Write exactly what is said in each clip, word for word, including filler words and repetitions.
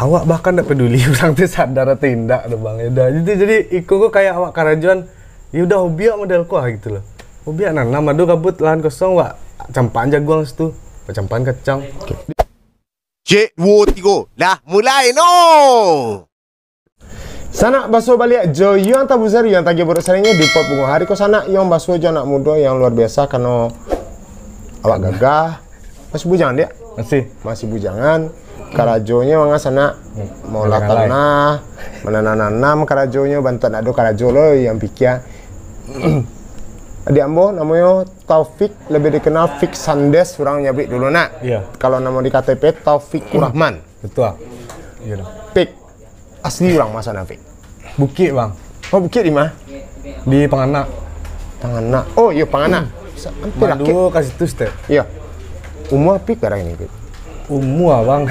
Awak bahkan ndak peduli urang tu sadar atau indak tu, Bang. Ya udah, jadi, jadi iko ko kayak awak karajoan, ya udah, hobi awak model ko ah, gitu loh. Hobi awak nanam, ado gabut lahan kosong, awak campakan jaguang situ, awak campakan kacang. Cek, duo, tigo, lah mulai no! Sanak, baso baliak jo Yuan Tabuzer, Yuan Tagiah Buruk Saringi di Pot Bungo. Hari ko sanak, Yuan baso jo anak mudo yang luar biasa, karano awak gagah. Masih bujangan, Diak? Masih. Masih bujangan. Karajonyo manga sanak, maulah tanah, mananam-nanam karajonyo, bantuak ndak ado karajo lo yang pikia. Adik ambo namonyo Taufik, lebih dikenal Fik Sandes, urang nyabuik dulu nak. Iya. Kalau namo di K T P Taufik Kurahman. Betul. Iya dah. Pik, asli urang ma sanak, Pik? Bukik, Bang. Oh, Bukik di ma? Di Panganak. Panganak. Oh, iyo, Panganak. Sa-, hampir Madu rakit. Ka situ, Step. Iya. Umua Pik bara ini, Pik? Umua, Bang,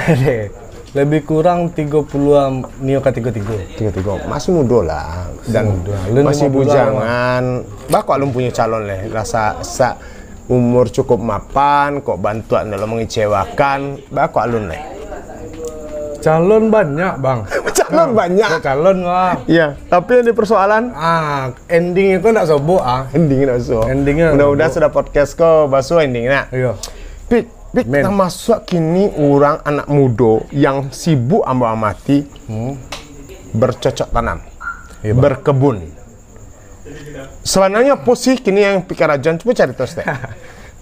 lebih kurang tigo puluhan, nio ka tigo tigo. Tigo tigo. Masih mudo lah. Masih Dan mudo. Alun masih limo puluh lah, bujangan. Bang. Baa kok alun punyo calon leh? Rasa sa-, umur cukup mapan, kok bantuak ndak lo mengecewakan, baa kok alun lai? Calon banyak, Bang. Calon banyak. Kok calon, Bang. Iya, tapi yang di persoalan? Ah, ending itu ndak sobok, ah. Ending ndak sobok. Endingnya Mudah-mudahan sobok. Sudah podcast ko, baso ending nak. Iya. Pik, Pik, Men. Tamasuak kini urang anak mudo yang sibuk ambo amati, Hmm. bercocok tanam, Iya, Bang. berkebun. Sabananyo apo sih kini yang pikarajuan? Cubo carito saketek.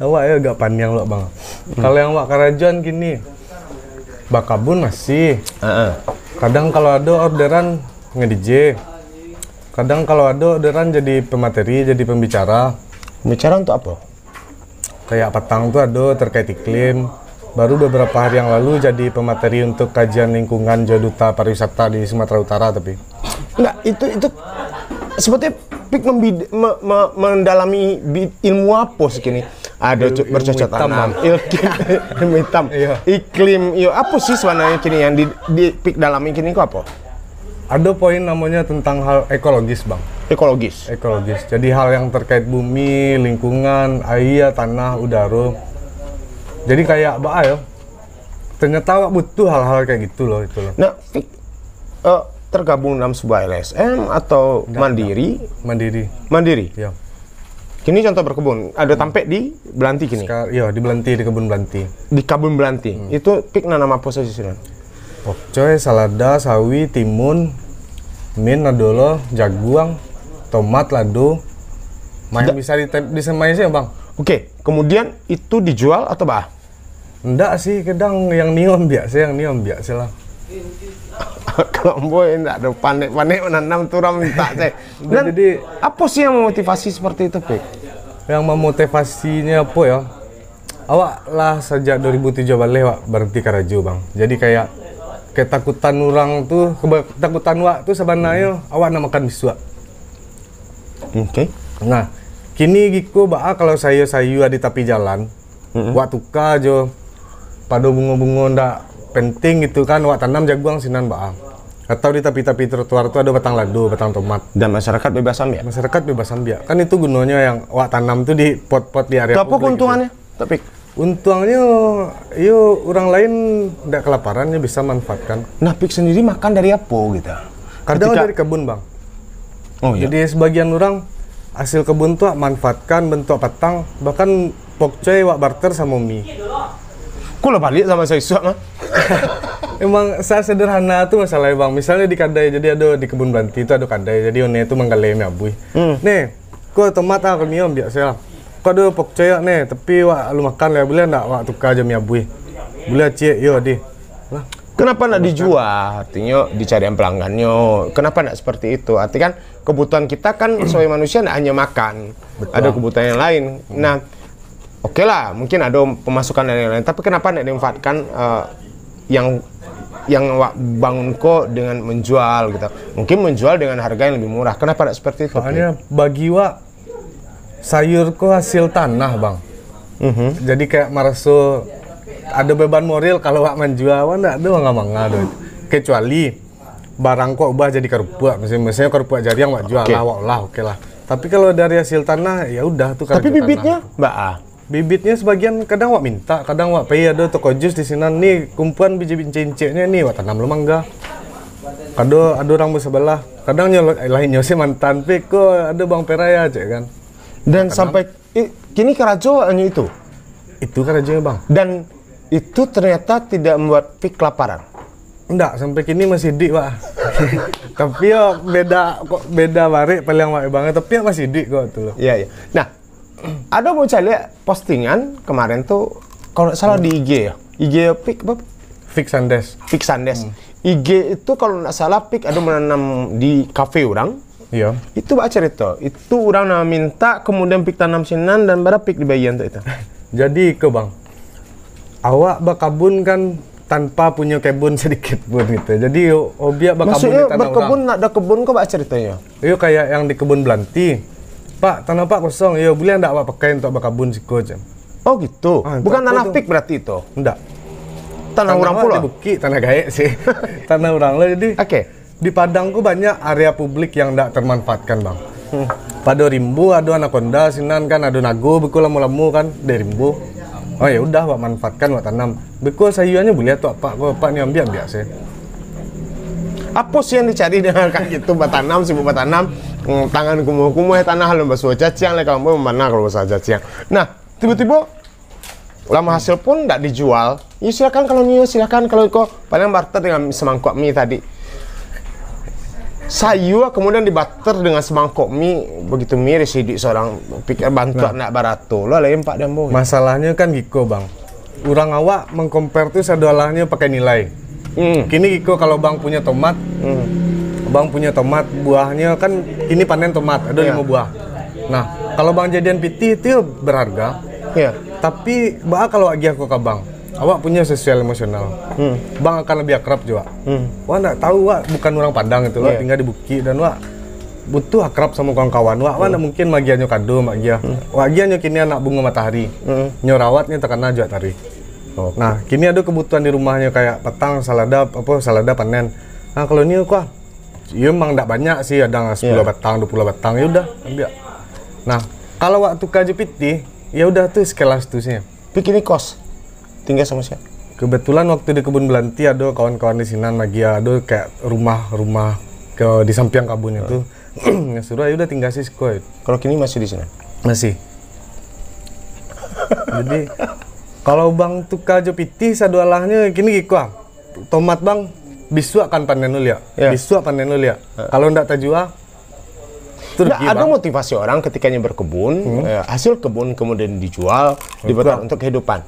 Awak yo agak paniang lo, Bang. Hmm. Kalau yang awak karajuan kini, bakabun masih. Heeh. Kadang kalau ado orderan nge-D J. Kadang kalau ado orderan jadi pemateri, jadi pembicara. Pembicara untuk apo? Kayak patang tu ado terkait iklim. Baru beberapa hari yang lalu jadi pemateri untuk kajian lingkungan jo Duta Pariwisata di Sumatera Utara, tapi. Ndak, itu, itu seperti Pik membid-, me-, me-, mendalami bi-, ilmu apo sih kini? Ado Il-, cu-, ilmu bercocok hitam, tanam, Bang. Ilki-, ilmu hitam. Iya. Iklim, iyo, apo sih sebenarnya kini yang di, di Pik dalami kini ko apo? Ado poin namonyo tentang hal ekologis, Bang. Ekologis? Ekologis. Jadi hal yang terkait bumi, lingkungan, aia, tanah, udaro. Jadi kayak baa yo. Ternyata awak butuh hal-hal kayak gitu loh, itu loh. Nah, Fik, eh, tergabung dalam sebuah L S M atau Ndak, mandiri? ndak. Mandiri. Mandiri? Iya. Kini contoh berkebun, ado tampek di Belanti kini? Sekar-, iya, di Belanti, di kebun Belanti. Di kebun Belanti. Hmm. Itu Pik nanam apo sajo sinan? Pokcoy, salada, sawi, timun, min ado lo, jaguang, tomat, lado. Main Da- bisa di tem-, disemai sajo, Bang. Oke, kemudian itu dijual atau baa? Ndak sih, kadang yang nio ambiak se, yang nio ambiak se lah. Kalau ambo ndak ado panek-panek mananam tu, urang mintak se. Ndak, Dan jadi apo sih yang memotivasi seperti itu, Pik? Yang memotivasinyo apo yo? Awak lah sajak dua ribu tujuah baleh awak baranti karajo, Bang. Jadi kayak ketakutan urang tu, keba-, ketakutan awak tu sabananyo awak nak makan bisuak. Oke. Nah, kini giko baa kalau sayua-sayua di tapi jalan, Mm-mm. wak tuka jo pado bungo-bungo ndak penting gitu kan, wak tanam jaguang sinan baa. Atau di tapi-tapi trotoar tu ado batang lado, batang tomat. Dan masyarakat bebas ambiak? Masyarakat bebas ambiak. Kan itu gunonyo yang wak tanam tu di pot-pot di area Itu apo publik gitu. Keuntungannya? Tapi Untuangnyo, iyo urang lain ndak kelaparan, nyo bisa manfaatkan. Nah, Pik sendiri makan dari apo gitu? Kadang Ketika dari kebun, Bang. Oh, iya. Jadi, sebagian urang hasil kebun tu wak manfaatkan bentuk patang, bahkan pokcoy wak barter samo mi. Kok lah baliak samo sa isuak, mah? Emang sa-, sederhana tu masalahnyo, Bang. Misalnyo di kadai, jadi ado di kebun Belanti tu ado kadai, jadi one tu manggaleh mi abuih. Hmm. Nih, ko tomat ah, kami ambiak sajo. Ko ado pokcoy wak ne, tapi wak alun makan lai, buliah ndak wak tuka jo mi abuih? Buliah ciek, yo, Dih. Lah. Kenapa nak dijual? Artinya dicari yang pelanggannyo. Kenapa nak seperti itu? Arti kan kebutuhan kita kan sebagai manusia ndak hanya makan. Betul. Ada kebutuhan yang lain. Hmm. Nah, oke lah, mungkin ada pemasukan dan lain-lain. Tapi kenapa ndak dimanfaatkan, eh, yang, yang wak bangun ko dengan menjual gitu? Mungkin menjual dengan harga yang lebih murah. Kenapa ndak seperti itu? Soalnya bagi wak, sayur ko hasil tanah, Bang. Mhm. Jadi kayak maraso ado beban moral kalau wak manjua, wak ndak ado manga-manga doh. Kecuali barang ko ubah jadi karupuak, misalnyo, misalnyo karupuak jariang wak jua Oke. lah, wak olah, oke lah. Tapi kalau dari hasil tanah, ya udah tu kan Tapi hasil bibitnya, tanah. Mbak, ah, Bibitnyo sabagian kadang wak mintak, kadang wak pai ado toko jus di sinan, ni kumpuan biji incek-inceknyo ni wak tanam lo mangga. Ado, ado urang basabalah, kadang nyo lain nyo se mantan, pi ko ado bang perai aja kan. Dan tanam. Sampai, eh, kini karajo hanyo itu? Itu karajonyo, Bang. Dan itu ternyata tidak membuat Pik kelaparan? Ndak, sampai kini masih iduik, Pak. Tapi yo beda, kok beda barek paling awak, Bang. Tapi yo masih iduik kok tu lo. Iya, iya. Nah, ado mau caliak postingan kemarin tu, kalau ndak salah di I G yo. I G Pik apa? Fik Sandes. Fik Sandes. Hmm. I G itu kalau ndak salah Pik ado menanam di kafe urang. Iyo. Itu baa carito? Itu urang nan mintak, kemudian Pik tanam sinan, dan bara Pik dibayia untuak itu? Jadi iko, Bang. Awak bakabun kan tanpa punyo kebun sadikit pun gitu. Jadi, hobi awak bakabun di tanah urang. Maksudnyo, bakabun nak ado kebun ko baa caritonyo? Iyo, kayak yang di kebun Belanti. "Pak, tanah Pak kosong. Iyo, buliah ndak awak pakai untuak bakabun siko?" cam. Oh, gitu. Ah, bukan tanah Pik berarti itu? Ndak. Tanah urang pulo? Tanah awak di bukik, tanah gaek sih. Tanah urang lah, jadi. Oke. Di Padang ko banyak area publik yang ndak termanfaatkan, Bang. Hmm. Pado rimbo ado anakonda sinan kan, ado nago beko lamo-lamo kan, di rimbo. Oh, ya udah, awak manfaatkan, awak tanam. Beko sayuanyo buliah tu apak ko, apak ni ambiak-ambiak se. Apo sih yang dicari dengan kayak gitu, batanam, sibuk batanam, hmm, tangan kumuh-kumuh, eh, tanah alun basuo caciang, lai kawan, mana kalau basuo caciang. Nah, tibo-tibo, lah hasil pun ndak dijual. Ya, silakan kalau nio, silakan kalau iko. Paling barter dengan semangkok mie tadi. Sayur kemudian dibarter dengan semangkok mie, begitu miris iduik seorang, pikir bantuak nak barato lo, lain pak dan boy. Masalahnyo kan giko, Bang. Urang awak mengkompar tu sadoalahnyo pakai nilai. Hmm. Kini giko, kalau Bang punyo tomat, hmm, Bang punyo tomat, buahnyo kan kini panen tomat, ado limo buah. Nah, kalau Bang jadian pitih tu berharga. Iya. Tapi, baa kalau agiah ko ka Bang? Awak punyo sosial emosional. Hmm. Bang akan lebih akrab jo wak. Hmm. Wak ndak tahu, wak bukan urang Padang itu, wak tinggal di bukik, dan wak butuh akrab samo kawan-kawan. Wak, wak ndak mungkin magiahnyo kado, magiah. Hmm. Wak agiahnyo kini anak bungo matahari. Hmm. Nyo rawat, nyo takana jo wak tari. Oke. Nah, kini ado kebutuhan di rumahnyo, kayak patang salada, apo, salada panen. Nah, kalau ni ko, iyo emang ndak banyak sih, ado sepuluh batang, dua puluh batang, ya udah, ambiak. Nah, kalau wak tuka jo pitih, ya udah tu sekelas tu sih. Pitih ni kos? Tinggal samo sia? Kebetulan waktu di Kebun Belanti ado kawan-kawan di sinan magiah, ado kayak rumah-rumah ke di sampiang kabun itu. Nyo suruah, ya udah tinggal sih siko. Kalau kini masih di sinan? Masih. Jadi, kalau Bang tuka jo pitih sadoalahnyo, kini giko ah. Tomat Bang, bisuak kan panen lo liak. Ya. Bisuak panen lo liak. Ha. Kalau ndak tajua, tu rugi, Bang. Ndak, ado motivasi orang ketikanya berkebun, eh, hasil kebun kemudian dijual, diputar untuk kehidupan.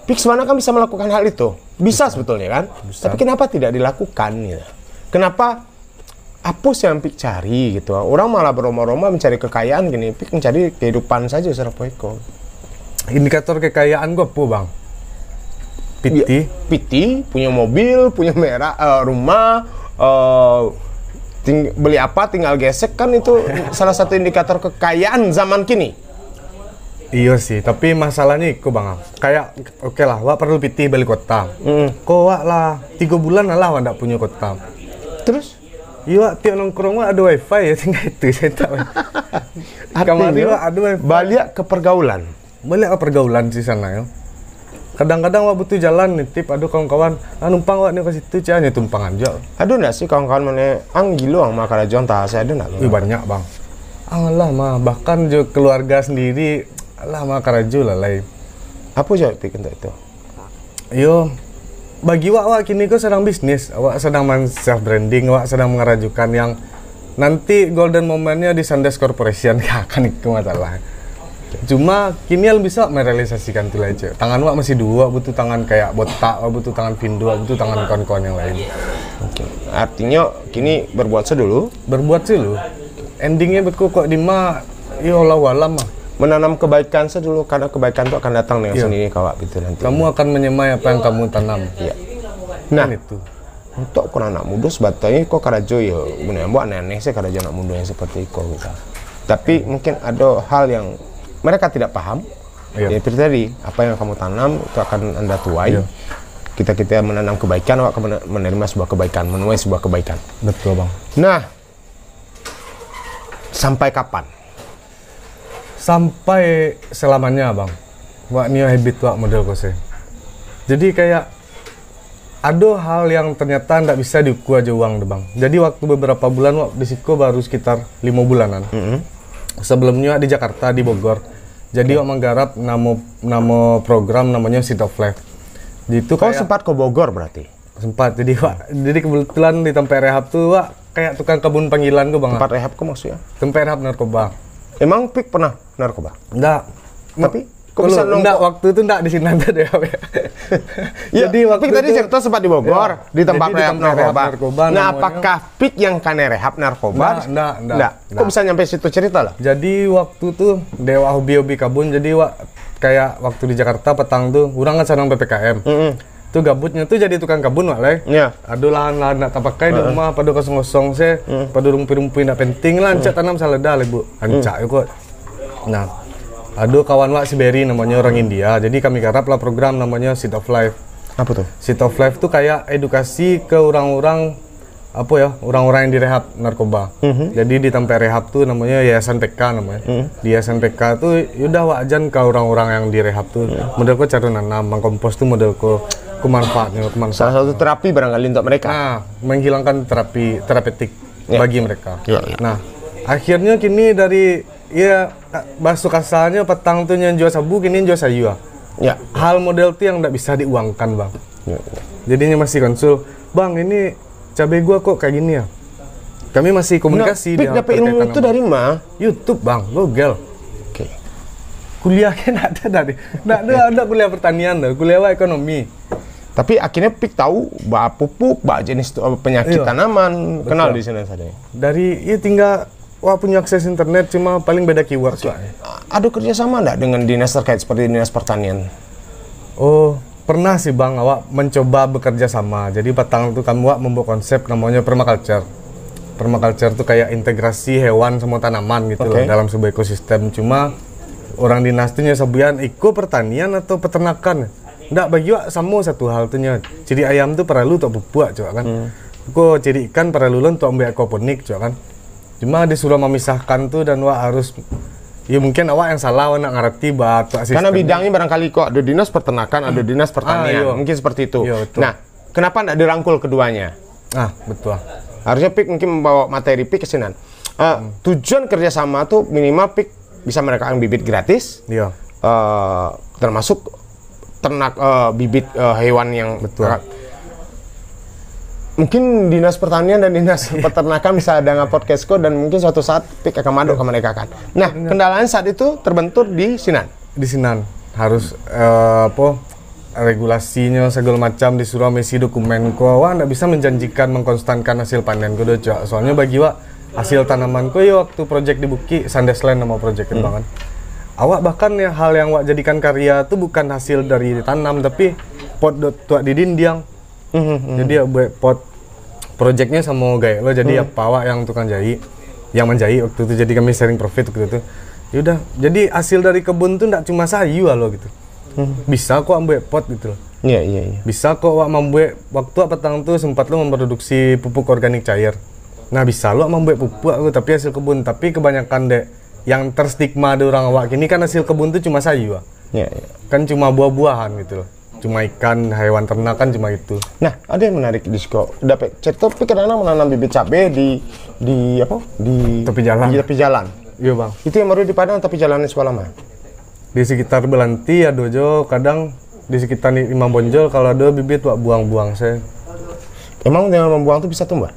Pik sebenarnya kan bisa melakukan hal itu. Bisa sebetulnya kan? Bisa. Tapi kenapa tidak dilakukan gitu? Kenapa Apo sih yang Pik cari gitu? Orang malah berlomba-lomba mencari kekayaan gini, Pik mencari kehidupan saja sarapo iko. Indikator kekayaan ko apo, Bang? Pitih? Ya, pitih, punya mobil, punya merah, eh, rumah, eh, ting-, beli apa tinggal gesek, kan itu salah satu indikator kekayaan zaman kini. Iyo sih, tapi masalahnyo iko, Bang. Kayak, oke lah, wak perlu pitih bali kuota. Mm. Ko wak lah tigo bulan lah wak ndak punyo kuota. Terus? Iyo, wak tiok nongkrong wak ado wifi, ya, tinggal itu saya tak. Kamari wak ado wifi. Baliak ke pergaulan. Baliak ke pergaulan di sinan yo. Kadang-kadang wak butuh jalan, nitip ado kawan-kawan, "Ah, numpang wak ni ka situ," caknyo, tumpangan jo. Ado ndak sih kawan-kawan mano, "Ang gilo ang mah karajo ang tah," ado ndak? Wih, banyak, Bang. Ang lah mah, bahkan jo keluarga sendiri, lah mah karajo lah lai. Apo jawab Pik untuk itu? Yo, bagi wak, wak kini ko sadang bisnis, awak sadang man-, self branding, awak sadang mangarajokan yang nanti golden moment-nyo di Sandes Corporation, kan itu masalah. Cuma kini alun bisa merealisasikan tu lai, cek. Tangan wak masih duo, wak butuh tangan kayak botak, wak butuh tangan pindo, wak butuh tangan kawan-kawan yang lain. Oke. Artinya kini berbuat sajo dulu. Berbuat sajo dulu. Endingnya beko kok di ma, yo, Allahu alam lah. Menanam kebaikan sajo dulu, karena kebaikan tu akan datang dengan sendiri ka awak gitu nanti. Kamu akan menyemai apa yang kamu tanam. Iya. Nah, kan itu. Untuk anak-anak mudo, sebetulnya ko karajo yo, buliah buek aneh-aneh sih karajo anak mudo yang seperti iko gitu. Tapi mungkin ada hal yang mereka tidak paham. Iya. Ya, itu tadi, apa yang kamu tanam itu akan Anda tuai. Iya. Kita-kita menanam kebaikan, awak akan menerima sebuah kebaikan, menuai sebuah kebaikan. Betul, Bang. Nah, sampai kapan? Sampai selamanya, Bang. Wak nio habit wak model ko se. Jadi kayak ado hal yang ternyata ndak bisa diukua jo uang tu, Bang. Jadi waktu beberapa bulan wak di siko baru sekitar limo bulanan. Mm-hmm. Sebelumnyo wak di Jakarta, di Bogor. Jadi wak manggarap namo namo program namonyo Seed of Life. Jadi itu Oh, kayak sempat ke Bogor berarti? Sempat. Jadi wak, jadi kebetulan di tempat rehab tu wak kayak tukang kebun panggilan tu, Bang. Tempat rehab ko maksudnya? Tempat rehab narkoba. Emang Pik pernah narkoba? Ndak. Tapi kok bisa ndak, waktu tu ndak di sinan tadi. Ya, jadi waktu Pik tadi tu cerita sempat di Bogor, ya, di tempat jadi di rehab tempat rehab narkoba. Narkoba Nah, namonyo. Apakah Pik yang kanai rehab narkoba? Ndak, ndak, ndak, Ndak. Kok ndak. Bisa nyampe situ cerita lah? Jadi waktu tu dek wak hobi-hobi kabun, jadi wak kayak waktu di Jakarta petang tu, urang kan sadang P P K M. Mm-mm. Tu gabutnyo tu jadi tukang kabun wak lai. Ya. Ado lahan-lahan ndak tapakai di Heeh. rumah, pado kosong-kosong se, Hmm. pado rumpui-rumpui ndak penting lah, ancak tanam salada lai, Bu. Ancak Hmm. juo kok. Nah, ado kawan wak si Berry namonyo, orang India. Jadi kami garap lah program namonyo Seed of Life. Apa tu? Seed of Life tu kayak edukasi ke orang-orang, apa ya, orang-orang yang direhab narkoba. Mhm. Jadi di tempat rehab tu namonyo Yayasan P K namonyo. Mhm. Di Yayasan P K tu, ya udah wak ajan ka orang-orang yang direhab tu. Mhm. Model ko caro nanam, mangkompos tu model ko, ko manfaatnyo, ko manfaat. Salah satu terapi barangkali untuk mereka. Nah, menghilangkan terapi, terapeutik Ya. bagi mereka. Ya, ya. Nah, akhirnyo kini dari, ya, bahaso kasarnyo petang tu nyo jua sabu, kini jua sayua. Ya. Hal model tu yang ndak bisa diuangkan, Bang. Ya, ya. Jadinyo masih konsul, "Bang, ini cabe gua kok kayak gini ya?" Kami masih komunikasi Nah, Pik dengan dapat terkait ilmu tu tanaman. Dari ma? YouTube, Bang, Google. Oke. Kuliah kan ndak ada dari, ndak ada, ndak kuliah pertanian tu, kuliah wak ekonomi. Tapi akhirnya Pik tahu bak pupuk, bak jenis tu, penyakit Iya. tanaman, kenal Betul. di sana saja. Dari, ya tinggal wak punya akses internet, cuma paling beda keyword Oke. wak. A-, ada kerjasama ndak dengan dinas terkait seperti dinas pertanian? Oh, pernah sih, Bang, awak mencoba bekerja sama. Jadi, patang tu kami wak membuat konsep namanya permaculture. Permaculture tu kayak integrasi hewan sama tanaman gitu loh Oke. dalam sebuah ekosistem. Cuma, orang dinas tu nyo sabuikan iko pertanian atau peternakan. Ndak, bagi wak samo satu hal tu nyo. Ciri ayam tu paralu untuk pupuk, cuma kan. Hmm. Ko ciri ikan paralu lo untuk ambiak aquaponik, cuma kan. Cuma disuruh memisahkan tu dan wak harus, ya mungkin awak yang salah, awak nak ngarati ba tu sistem. Karena bidangnya barangkali kok ada dinas peternakan, ada dinas Ah, pertanian. iya. Mungkin seperti itu. Iya, betul. Nah, kenapa ndak dirangkul keduanya? Ah, betul. Harusnya Pik mungkin membawa materi Pik ke sinan. Eh, Hmm. tujuan kerjasama tu minimal Pik bisa mendapatkan bibit gratis. Iya. Eh, termasuk ternak, eh, bibit, eh, hewan yang Betul. Mungkin dinas pertanian dan dinas peternakan bisa dengar podcast ko dan mungkin suatu saat Pik akan masuk ke mereka kan. Nah, Benar. kendalanya saat itu terbentur di sinan. Di sinan harus, eh, apa, regulasinyo segala macam disuruh mengisi dokumen ko, wak ndak bisa menjanjikan mengkonstankan hasil panen ko doh, cak. Soalnya bagi wak hasil tanaman ko yo waktu project di Bukit, Sandesland nama project Hmm. kan. Awak bahkan yang hal yang wak jadikan karya tu bukan hasil dari tanam, tapi pot dot tuak di dindiang. Hmm, hmm. Jadi ya buat pot projectnya sama gaek lo. Jadi Hmm. apa awak yang tukang jahit, yang menjahit waktu itu. Jadi kami sharing profit waktu itu. Ya udah, jadi hasil dari kebun tu ndak cuma sayur lo gitu. Hmm. Bisa kok ambuek pot gitu loh. Iya, iya, iya. Bisa kok wak mambuek, waktu wak petang tu sempat lo memproduksi pupuk organik cair. Nah, bisa lo wak mambuek pupuk aku, tapi hasil kebun. Tapi kebanyakan dek yang terstigma di orang awak kini kan hasil kebun tu cuma sayur. Iya, iya. Kan cuma buah-buahan gitu loh. Cuma ikan, hewan ternak kan cuma itu. Nah, ada yang menarik di siko. Dapek cerita, tapi kadang-kadang menanam bibit cabe di, di apa? Di Tepi jalan. Di tepi jalan. Iya, Bang. Itu yang baru di Padang, tapi jalannya sekolah mah. Di sekitar Belanti ado jo, kadang di sekitar ni Imam Bonjol kalau ado bibit wak buang-buang se. Emang dengan membuang tu bisa tumbuh?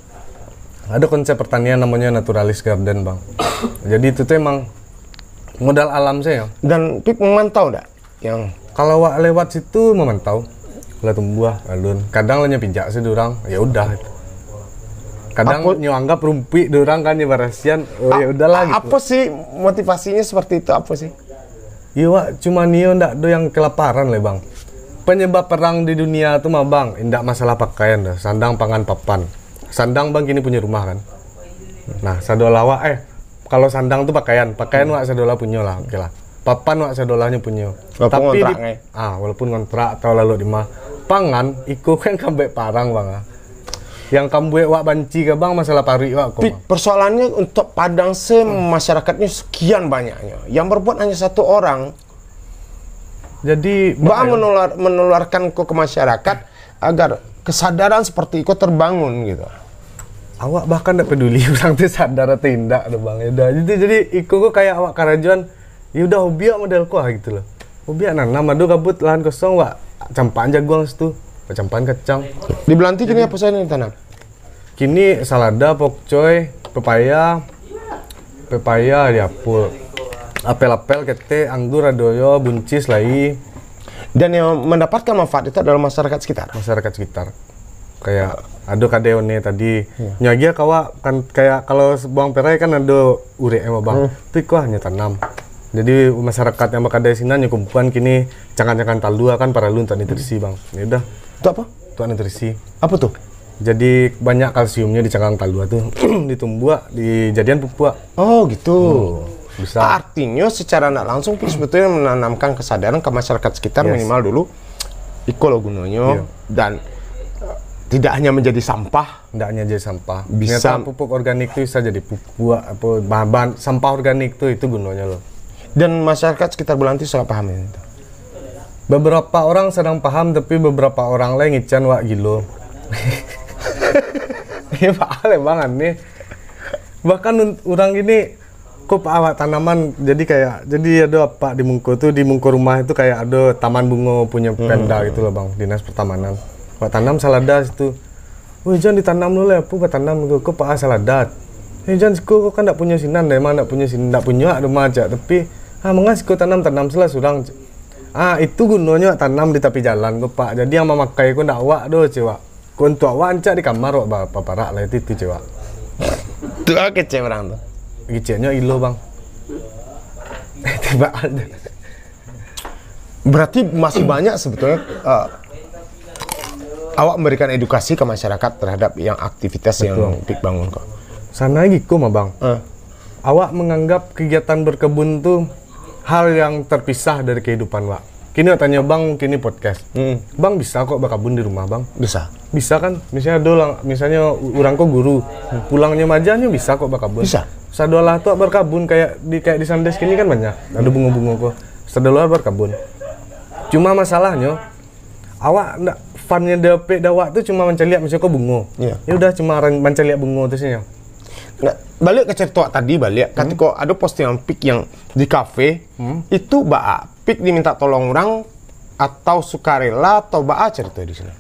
Ada konsep pertanian namanya naturalis garden, Bang. Jadi itu tuh emang modal alam se ya. Dan Pik memantau ndak? Yang Kalau wak lewat situ memantau, lah tumbuah alun. Kadang lah nyo pijak se durang, ya udah. Kadang Apa nyo anggap rumpuik durang kan nyo barasian, oh ya udahlah gitu. Apa sih motivasinya seperti itu, apa sih? Iya, wak, cuma nio ndak do yang kelaparan lah, Bang. Penyebab perang di dunia tu mah, Bang, indak masalah pakaian dah. Sandang, pangan, papan. Sandang, Bang, kini punya rumah kan. Nah, sadolah wak, eh, kalau sandang tu pakaian, pakaian wak sadolah punyo lah, oke lah. Papan wak sadolahnyo punyo. Walaupun Tapi di, ngontrak, eh? ah, walaupun ngontrak atau lalu di ma. Pangan, iko kan kambuek parang, Bang, ah. Yang kambuek wak banci ka, Bang, masalah paruik wak ko, Pi-, Bang. Persoalannya untuk Padang se masyarakatnya sekian banyaknya. Yang berbuat hanya satu orang, Jadi, baa menular, menularkan ko ka masyarakat agar kesadaran seperti iko terbangun gitu. Awak bahkan ndak peduli urang tu sadar atau indak tu, Bang. Ya udah, jadi, jadi iko ko kayak awak karajoan, ya udah, hobi awak model ko lah gitu loh. Hobi awak nanam, ado gabut lahan kosong, awak campakan jaguang situ, awak campakan kacang. Di Belanti kini apo sajo nan ditanam? Kini salada, pokcoy, pepaya, pepaya, di apel. Apel-apel, ketek, anggur ado yo, buncis lai. Dan yang mendapatkan manfaat itu adalah masyarakat sekitar? Masyarakat sekitar. Kayak ado kadai one tadi. Iya. Nyo agiah ka awak, kan, kayak kalau Bawang Perai kan ado urek, Bang. Hmm. Tu iko nyo tanam. Jadi masyarakat yang bakadai sinan nyo kumpuan kini cangkang-cangkang talua kan paralu untuak nutrisi, Bang. Ya udah. Untuak apo? Untuak nutrisi. Apo tu? Jadi banyak kalsiumnyo di cangkang talua tu. Ditumbuak, dijadian pupuak. Oh, gitu. Hmm, bisa. Artinyo secara ndak langsung pun sebetulnyo menanamkan kesadaran ke masyarakat sekitar. Yes. Minimal dulu iko lo gunonyo. Iya. Dan tidak hanya menjadi sampah. Ndak hanya jadi sampah. Bisa. Ternyata pupuk organik tu bisa jadi pupuak, apa, bahan-bahan sampah organik tu, itu gunonyo lo. Dan masyarakat sekitar Belanti sangat paham itu? Beberapa orang sadang paham, tapi beberapa orang lai ngecek wak gilo. Iyo, baa lai, Bang, aneh. Bahkan un-, urang gini, ko pa awak tanaman, jadi kayak, jadi ado apak di muko tu, di muko rumah itu kayak ado taman bungo punyo Pemda gitu loh, Bang, Dinas Pertamanan. Awak tanam salada situ. "Weh, jan ditanam lo lai, apo batanam ko, ko pa salada." "Eh, jan siko, ko kan ndak punyo sinan, emang ndak punyo sin-, ndak punyo awak rumah," cek. "Tapi, ah, manga siko tanam, tanam salah surang," cek. "Ah, itu gunonyo tanam di tapi jalan ko, Pak. Jadi yang mamakai ko ndak awak doh," cek wak. "Ko untuak awak ancak di kamar wak ba-, baparak lah itu, itu," cek wak. Tu a kecek urang tu? Keceknyo ilo, Bang. Tiba ada. Berarti masih banyak sebetulnya, eh, awak memberikan edukasi ke masyarakat terhadap yang aktivitas yang Betul. Pik bangun ko. Sanai giko mah, Bang. Eh. Awak menganggap kegiatan berkebun tu hal yang terpisah dari kehidupan wak. Kini wak tanyo Bang, kini podcast. Hmm. Bang bisa kok bakabun di rumah, Bang? Bisa. Bisa kan? Misalnya ado lang-, misalnya u-, urang ko guru, pulangnyo maja nyo bisa kok bakabun. Bisa. Sadolah tu wak bakabun kayak di, kayak di Sandes kini kan banyak. Ado bungo-bungo ko. Sadolah bakabun. Cuma masalahnyo, awak ndak, fun yang dapek dek awak tu cuma mancaliak misalnya ko bungo. Iya. Ya udah, cuma ran-, mancaliak bungo tu sajo. Nah, baliak ka carito awak tadi, baliak, Hmm. katiko ado postingan Pik yang di kafe, Hmm. itu baa Pik diminta tolong urang atau sukarela atau baa carito di sinan?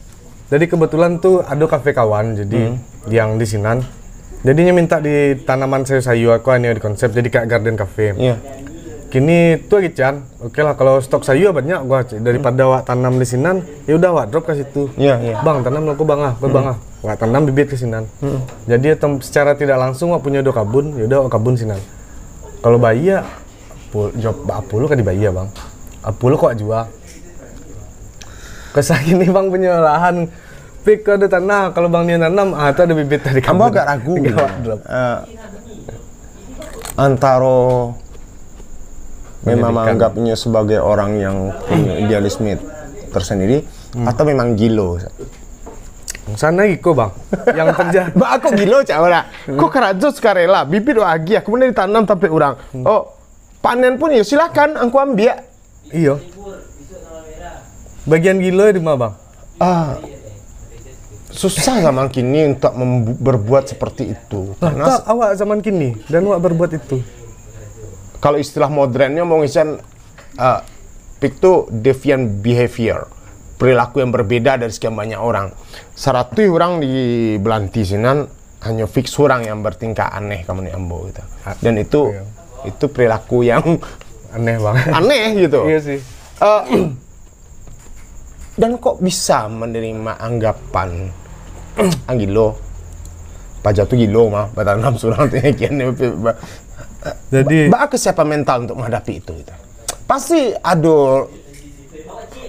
Jadi kebetulan tu ado kafe kawan, jadi Hmm. yang di sinan. Jadi nyo minta di tanaman sayur-sayur, aku anyo di konsep jadi kayak garden cafe. Iya. Kini tu lagi, Chan. Oke lah, kalau stok sayur banyak gua, Cik. Daripada Hmm. awak tanam di sinan, ya udah awak drop ke situ. Iya, iya. "Bang, tanam lo ko, Bang, ah. Ko, Hmm. Bang, ah." Awak tanam bibit ke sinan. Hmm. Jadi tem-, secara tidak langsung awak punyo duo kabun, ya udah awak kabun sinan. Kalau bayia, pul-, jawab, "Apo lo ka dibayia, Bang? Apo lo kok jua?" Kesah kini, Bang, punyo lahan, Pik, ko ado tanah, kalau Bang nian nanam, ah, tu ado bibit tadi. Ambo kabun. Agak ragu. Tiga watt drop. Eh, antaro memang Menyedihkan. Menganggapnya sebagai orang yang punya idealisme tersendiri, Hmm. atau memang gilo? Sanai giko, Bang, yang terjadi. Ba, aku gilo, cak, ora? Hmm. Kok karajo sukarela, bibit wak agiah, kemudian ditanam tampek urang. Hmm. Oh, panen pun, ya silakan, angku ambiak. Iyo. Bagian gilo di ma, Bang? Ah, susah zaman kini untuk membu-, berbuat seperti itu. Lah, karena tak, se- awak zaman kini dan awak berbuat itu. Kalau istilah modernnya mau ngisian, ah, Pik tu deviant behavior, perilaku yang berbeda dari sekian banyak orang. Saratuih urang di Belanti sinan, hanyo Pik surang yang bertingkah aneh ka manuruik ambo gitu. A-, Dan itu, iya. itu perilaku yang Aneh, Bang. Aneh gitu. Iya sih. Eh, dan kok bisa menerima anggapan, "Ah, gilo. Paja tu gilo mah, batanam surang tu kian." Jadi ba-, ba-, kesiapan mental untuk menghadapi itu gitu. Pasti ado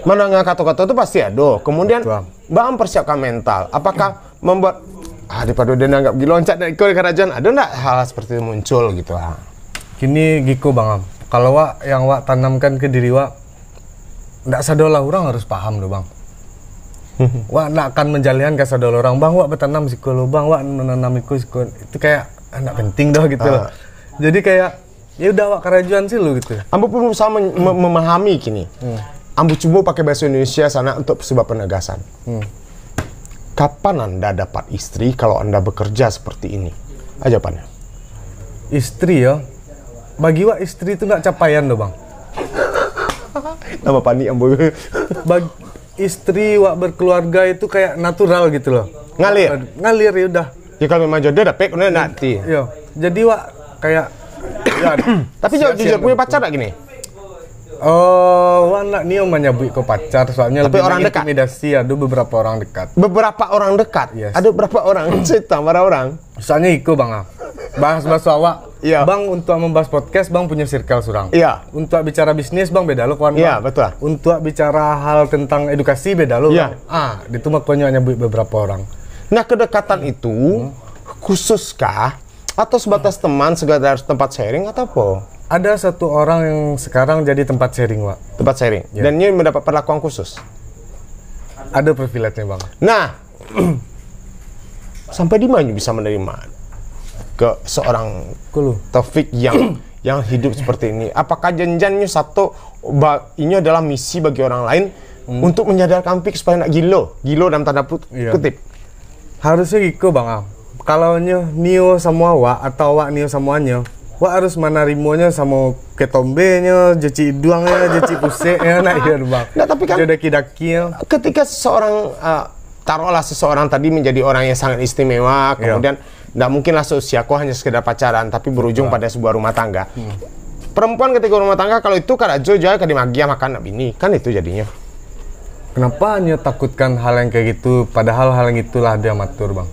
Mandanga kato-kato tu pasti ado. Kemudian, Betul. baa mempersiapkan mental. Apakah membuat, ah, daripado den anggap gilo, ancak den iko di karajoan, ado ndak hal seperti itu muncul gitu, ah? Kini giko, Bang Am. Kalau wak, yang wak tanamkan ke diri wak, ndak sadolah urang harus paham doh, Bang. Wak ndak akan manjalehan ka sadolah urang, "Bang, wak batanam siko lo, Bang, wak nanam iko siko." Itu kayak, ah, ndak penting doh gitu loh. Ah. Jadi kayak, ya udah, awak karajoan sih lu gitu. Ambo pun berusaha men-, me-, memahami kini. Hmm. Ambo cubo pakai bahasa Indonesia sanak untuk sebuah penegasan. Hmm. Kapan anda dapat istri kalau anda bekerja seperti ini? Aja, Pan. Istri, yo. Bagi wak, istri tu ndak capaian doh, Bang. Tambah panik ambo. Bag- istri wak berkeluarga itu kayak natural gitu loh. Ngalir? Ngalir, ya udah. Ya, kalau memang jodoh dapek, kena nanti. Yo. Jadi wak kayak ya, Tapi jawab jujur, punya pacar tak gini? Oh, wak nak nio menyebut ko pacar, soalnya Tapi lebih orang dekat? Mengintimidasi, ada beberapa orang dekat. Beberapa orang dekat. Yes. Ada berapa orang? Cerita para orang. Soalnya iko, Bang, ah. Bahas-bahas awak, Iya. Bang, untuk membahas podcast, Bang punya circle surang. Iya. Untuk bicara bisnis, Bang, beda lo kawan, Iya, Bang. Betul. Untuk bicara hal tentang edukasi, beda lo. Iya. Bang. Ah, itu makanya nyebut beberapa orang. Nah, kedekatan itu khususkah atau sebatas teman, sekedar tempat sharing atau apa? Ada satu orang yang sekarang jadi tempat sharing, Wak. Tempat sharing. Ya. Dan dia mendapat perlakuan khusus. Ada privilege-nya, Bang. Nah, sampai di mana bisa menerima ke seorang Kulu. Taufik yang yang hidup seperti ini? Apakah janjiannya satu ba, ini adalah misi bagi orang lain untuk menyadarkan Pik supaya nak gilo, gilo dalam tanda put, Iya. kutip. Harusnya iko, Bang, ah. Kalau nyo nio samo awak atau awak nio samo nyo, wak harus manarimonyo samo ketombenyo, jecik iduangnyo, jecik puseknyo, nak iyo, Bang. Nggak, tapi kan Dia daki-dakinyo. Ketika seseorang uh, taruhlah seseorang tadi menjadi orang yang sangat istimewa, Iya. Kemudian nggak mungkinlah seusia ko hanya sekedar pacaran, tapi berujung pada sebuah rumah tangga. Perempuan ketika rumah tangga, kalau itu karajo jual ka dimagiah makan nak bini, kan itu jadinya. Kenapa nyo takutkan hal yang kayak gitu, padahal hal yang itulah dia matur, Bang.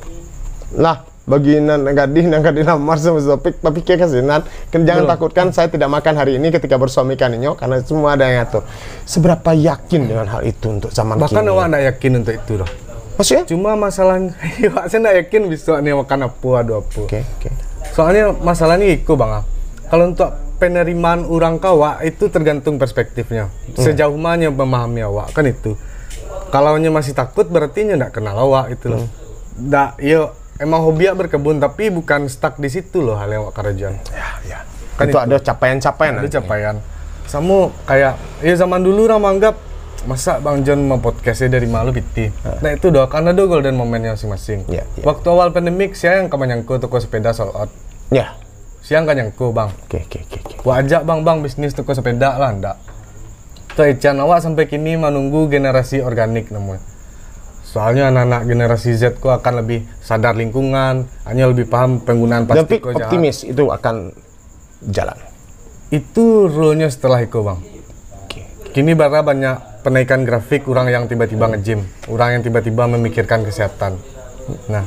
Lah, bagi nan gadih, nan gadih lamar sama Taufik, tapi kayak kasihan. Kan jangan Betul. Takutkan saya tidak makan hari ini ketika bersuami kan inyo, karena semua ada yang ngatur. Seberapa yakin dengan hal itu untuk zaman Bahkan kini? Awak ndak yakin untuk itu doh. Maksudnya? Cuma masalah, awak saya ndak yakin besok ni makan apa, ada apa. Oke, oke. Soalnya masalahnya iko, Bang, ah. Kalau untuk penerimaan orang ka awak, itu tergantung perspektifnya. Sejauh mana memahami awak, kan itu. Kalau nyo masih takut, berarti nyo ndak kenal awak gitu loh. Ndak, yo, emang hobi awak berkebun, tapi bukan stuck di situ loh hal yang awak karajoan. Ya, ya. Kan Itu itu. Ada capaian-capaian Ada nanti. Capaian. Samo kayak, ya, zaman dulu orang menganggap, "Masa Bang John mau podcast dari malu piti?" Nah, itu doh, karena ada golden momennya masing-masing. Ya, ya. Waktu awal pandemik, siapa yang ka manyangko toko sepeda sold out? Ya. Siapa yang ka nyangko, Bang? Oke, oke, oke, oke. Wak ajak Bang-bang bisnis toko sepeda lah, ndak. Tu echan awak sampai kini menunggu generasi organik namanya. Soalnya anak-anak generasi Z ko akan lebih sadar lingkungan, hanya lebih paham penggunaan Dan plastik Pik ko jahat. Optimis itu akan jalan. Itu rule-nya setelah iko, Bang. Oke. Kini bara banyak penaikan grafik orang yang tiba-tiba nge-gym, orang yang tiba-tiba memikirkan kesehatan. Nah,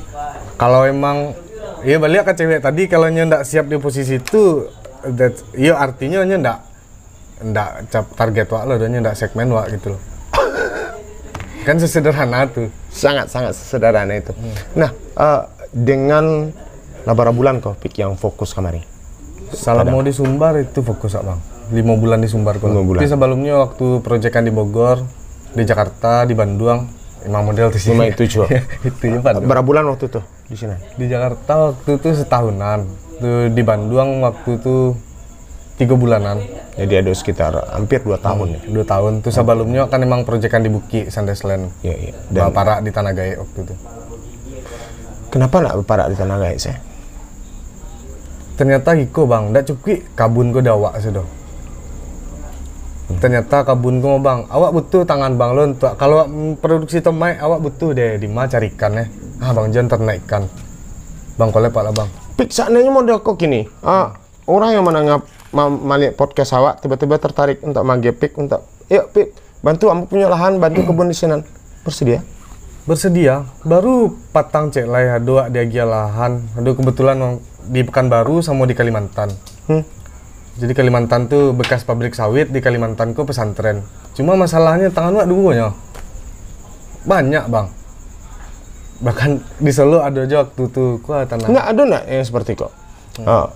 kalau emang, ya, balik ke cewek tadi, kalau nyo ndak siap di posisi itu, that, ya, artinya nyo ndak ndak cap target wak lah, dan nyo ndak segmen wak gitu loh. Kan sesederhana tu. Sangat-sangat sederhana itu. Nah, eh, dengan lah bara bulan ko Pik yang fokus kamari? Salamo di Sumbar itu fokus, Bang. Lima bulan di Sumbar ko. Lima bulan. Tapi sebelumnya waktu proyekan di Bogor, di Jakarta, di Bandung, emang model tu sih. Cuma itu, Cok. Itu ya, Pak. Berapa bulan waktu itu di sini? Di Jakarta waktu itu setahunan. Tu di Bandung waktu itu tiga bulanan. Jadi ada sekitar hampir dua tahun ya. Dua tahun. Tu sebelumnya kan emang proyekan di Bukit, Sandesland. Ya, ya. Dan Baparak di Tanah Gaek waktu itu. Kenapa nak baparak di Tanah Gaek sih? Ternyata iko, Bang, ndak cukup kabun ko di awak sudah. Ternyata kabun ko, Bang, awak butuh tangan Bang lo untuk, kalau awak, mm, produksi tomat, awak butuh deh di ma cari ikan eh. Ah, Bang John ternak ikan. Bang Kolep lah, Bang. Pik, seandainya model kok gini, ah, orang yang menangkap ma- malihat podcast awak tiba-tiba tertarik untuk manggil Pik untuk, "Yuk Pik, bantu ambo punya lahan, bantu kebun di sinan." Bersedia? Bersedia. Baru patang cek lai ado wak diagiah lahan. Ado kebetulan wang di Pekanbaru samo di Kalimantan. Hmm. Jadi Kalimantan tu bekas pabrik sawit, di Kalimantan ko pesantren. Cuma masalahnya tangan wak duo nyo. Banyak, Bang. Bahkan di Solo ado jo waktu tu, kuah tanah. Enggak ada nak yang seperti kok? Ah.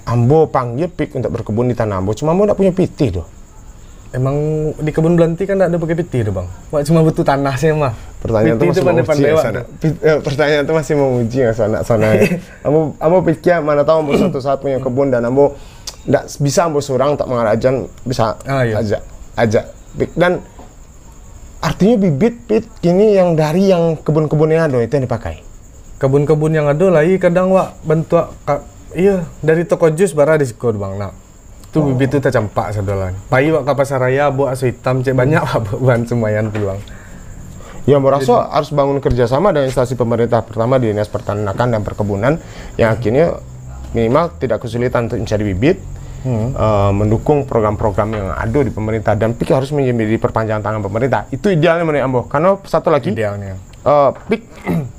Ambo panggil Pik untuk berkebun di tanah ambo, cuma ambo ndak punya pitih tu. Emang di kebun belanti kan ndak ada pakai pitih tu, Bang. Wak cuma butuh tanah sih mah. Pertanyaan tu Pitih masih tu mau uji pandai-pandai ya, wak sanak. tu. Pi- eh, Pertanyaan tu masih mau uji ya, sanak-sanak. Ambo ambo pikir mana tahu ambo satu-satu punya kebun dan ambo ndak bisa ambo seorang tak mangarajan bisa Ah, iya. ajak ajak Bik, dan artinyo bibit, Pik, kini yang dari yang kebun-kebun yang ado itu yang dipakai? Kebun-kebun yang ado lai kadang wak bantuak ka-, iyo, dari toko jus bara di siko tu, Bang, nak. Tu bibit tu tacampak sadolah. Pai wak ka pasar raya, buek aso itam, cek banyak wak buek bahan sumbayang tu, Bang. Ya, ambo raso harus bangun kerjasama dengan instansi pemerintah, pertama di Dinas Peternakan dan Perkebunan, yang akhirnya minimal tidak kesulitan untuk mencari bibit, eh, mendukung program-program yang ado di pemerintah, dan Pik harus menjadi perpanjangan tangan pemerintah. Itu idealnya menurut ambo. Karena satu lagi, idealnya, eh, Pik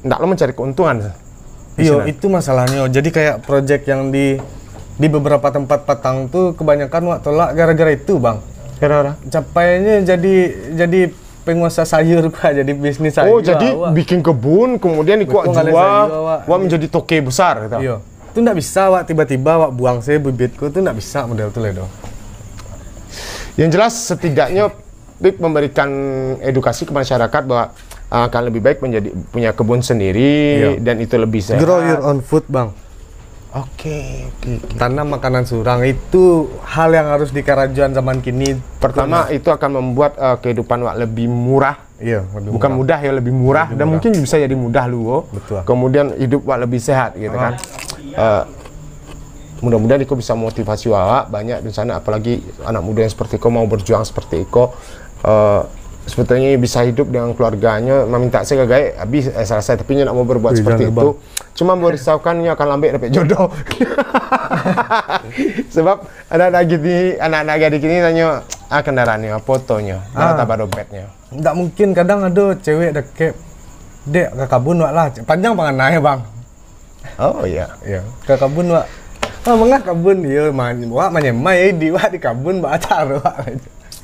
ndak lo mencari keuntungan. Di Iyo, sinan. Itu masalahnyo. Jadi kayak project yang di, di beberapa tempat patang tu kebanyakan wak tolak gara-gara itu, Bang. Gara-gara? Capainya jadi, jadi penguasa sayur, Pak, jadi bisnis sayur. Oh, jadi awak bikin kebun, kemudian ikut jual, awak menjadi toke besar, gitu. Iyo. Tu ndak bisa wak tiba-tiba wak buang saja bibitku, tu ndak bisa model tu lah, doh. Yang jelas, setidaknya Pik memberikan edukasi ke masyarakat bahwa, ah, akan lebih baik menjadi punya kebun sendiri, iya, dan itu lebih sehat. Grow your own food, Bang. Oke, oke, oke. Tanam makanan surang itu hal yang harus dikarajoan zaman kini. Pertama, itu akan membuat, eh, kehidupan wak lebih murah. Iya, lebih murah. Bukan mudah ya, lebih murah. Lebih murah. Dan mungkin bisa jadi mudah lu. Betul. Kemudian hidup wak lebih sehat gitu kan. Eh, mudah-mudahan iko bisa motivasi awak banyak di sana, apalagi anak muda yang seperti iko mau berjuang seperti iko. Eh, sebetulnya bisa hidup dengan keluarganya, meminta saya gaek, habis, eh, selesai, tapi nyo nak mau berbuat seperti itu. Cuma mau risaukan nyo akan lambek dapek jodoh. Sebab anak-anak gini, anak-anak gadis gini tanyo, "Ah, kendaraan ni apo tonyo?" Dah tambah dompetnya. Ndak mungkin, kadang ado cewek dakek, "Dek, ka kabun wak lah." Panjang panganai, Bang. Oh, iya. Iya. Ka kabun wak. "Ah, mangah kabun?" "Iyo, ma-, wak manyemai, di wak di kabun, baa caro wak?"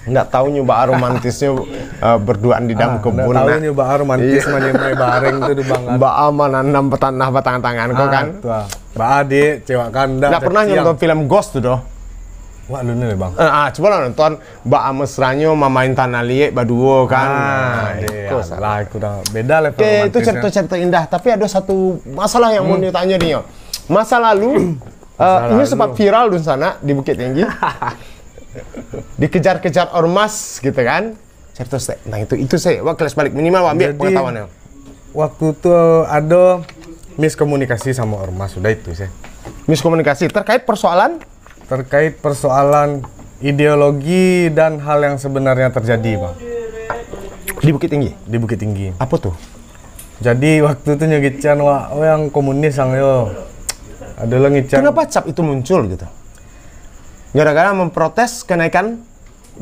Ndak tahu nyo baa romantisnyo, eh, berduaan di dalam kebun, ndak tahu nyo baa romantis manyemai bareng tu, Bang, kan. Baa mananam tanah batang-tangan ko, kan. Ah, tu ah. Baa, Dek, cewek kan, ndak pernah nonton film Ghost tu, doh. Wak, lu ni, Bang. Eh, ah, cubo lah nonton. Baa mesranyo mamain tanah liek baduo kan. Ah, nah, deh, itu salah. Alah, kurang beda level romantisnya. Oke, itu cerita-cerita indah, tapi ada satu masalah yang mau ditanyo ni, yo. Masa lalu, eh, ini sempat viral dunsanak di Bukittinggi. Dikejar-kejar ormas gitu kan. Cerita se-, nah itu, itu se, wak kelas balik minimal wak ambiak pengetahuannyo. Jadi, waktu tu ado miskomunikasi sama ormas, sudah itu se. Miskomunikasi terkait persoalan? Terkait persoalan ideologi dan hal yang sebenarnya terjadi, Bang. Di Bukittinggi? Di Bukittinggi. Apa tuh? Jadi, waktu tu nyo ngecek, wak, "Oh, yang komunis, ang, yo." Ado lah ngecek. Kenapa cap itu muncul gitu? Gara-gara memprotes kenaikan?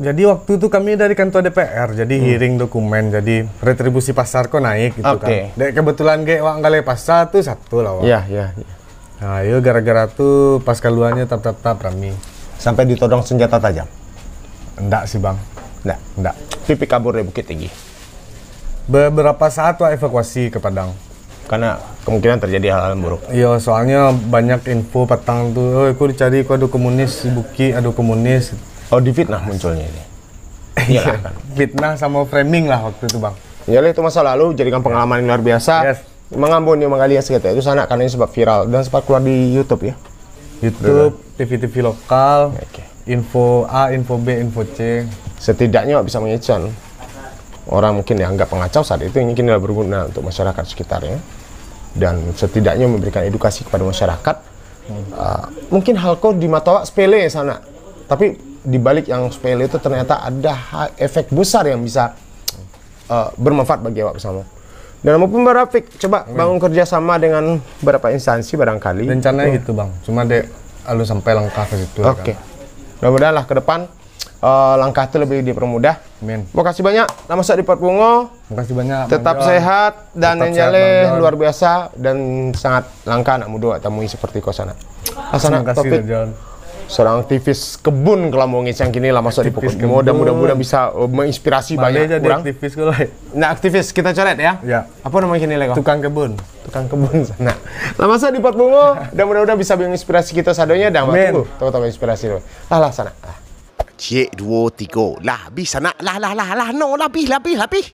Jadi, waktu tu kami dari kantor D P R, jadi hearing dokumen, jadi retribusi pasar ko naik gitu kan. Oke. Dek kebetulan gek wak nggaleh pasar tu satu lah, wak. Iya, iya, iya. Nah, yo gara-gara tu pas kaluarnyo tap-tap-tap rami. Sampai ditodong senjata tajam? Ndak sih, Bang. Ndak? Ndak. Tapi kabur dari Bukittinggi? Beberapa saat wak evakuasi ke Padang. Karena kemungkinan terjadi hal-hal buruk. Iyo, soalnyo banyak info patang tu, "Oh, iko dicari, iko ado komunis, di bukik ado komunis." Oh, difitnah munculnya ini. Iyalah, kan. Fitnah sama framing lah waktu itu, Bang. Iyalah, itu masa lalu, jadikan pengalaman yang luar biasa. Yes. Mangambun yang manggali yang seketek itu sanak, karena ini sebab viral dan sempat keluar di YouTube, ya? YouTube, T V-T V lokal, oke. Info A, Info B, Info C. Setidaknya bisa mengecek orang mungkin dianggap pengacau saat itu, ini kini lah berguna untuk masyarakat sekitarnya. Dan setidaknya memberikan edukasi kepada masyarakat. Ah, mungkin hal ko di mata awak sepele sanak, tapi di balik yang sepele itu ternyata ada ha-, efek besar yang bisa, eh, bermanfaat bagi awak bersama. Dan maupun Barafik, coba bangun kerjasama dengan beberapa instansi barangkali. Rencana gitu, Bang. Cuma dek alun sampai langkah ke situ, ya kan? Oke. Mudah-mudahan lah ke depan, eh, langkah tu lebih dipermudah. Amin. Makasih banyak, lah masuk di Pot Bungo. Makasih banyak, Bang John. Tetap sehat dan tetap sehat, Bang John. Luar biasa dan sangat langka anak mudo awak tamui seperti ko sanak. Terima kasih, Bang John. Seorang aktivis kebun, kalau mau ngecek kini lah masuk di Pot Bungo dan mudah-mudahan bisa, eh, menginspirasi banyak orang. Aktivis ko lah. Nah, aktivis kita coret ya. Ya. Apa namanya kini lagi? Tukang kebun. Tukang kebun sanak. Lah masuk di Pot Bungo dan mudah-mudahan bisa menginspirasi kita sadonyo dan tunggu tahu-tahu inspirasi tu. Lah, lah sanak. Lah. Ciek, duo, tigo. Lah, habis sanak. Lah, lah, lah, lah. No, lah, habis, lah, habis, lah, habis.